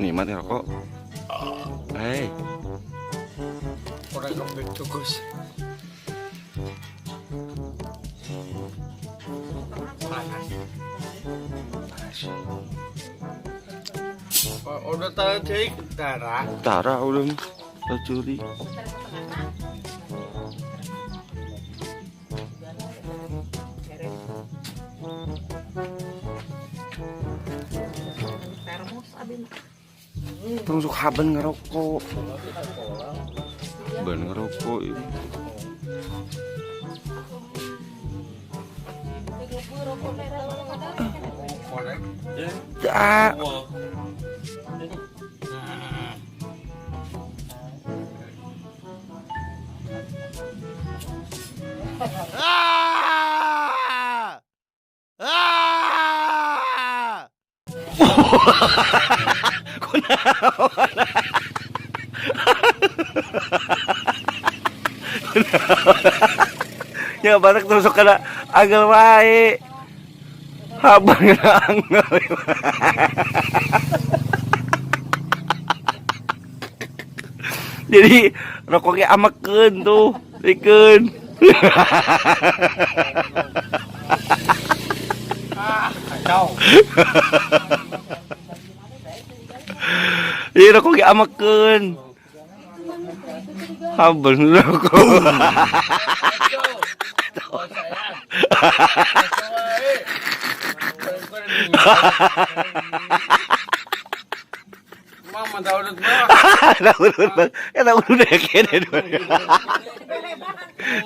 Nikmat ngerokok. Hei, Orang kembali tugas. Panas. Panas. Oh, udah tahu cek darah. Tara udah curi. Termos abi mah. Tong sok haben ngerokok. Ben ngerokok ieu. Korek. Ya, ya batak terus kena angel wae. Haban kena angel. Jadi rokoknya amakeun tuh, dikeun. Ah, kacau. Iya rokoknya amakeun. Haban rokok. Kacau. Oh, sayang. Kacau, eh. Mama tahu udah mah. Nah, udah, ya udah kene.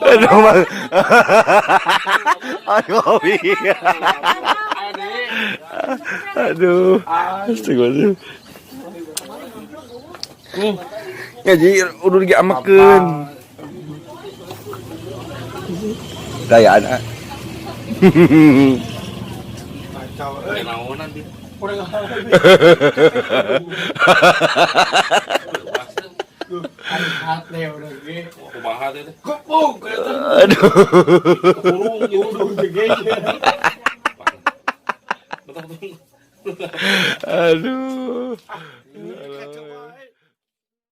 Aduh, Bang. Aduh, iya. Adik. Aduh. Astagfirullahaladzim. Ya jadi udah diamakeun. Dayaan ah. Kacau. Eh. Kurang hati udah ge. Kumaha teh teh? Kepung kelihatan Aduh. kurung kurung ge. Betul betul. Aduh.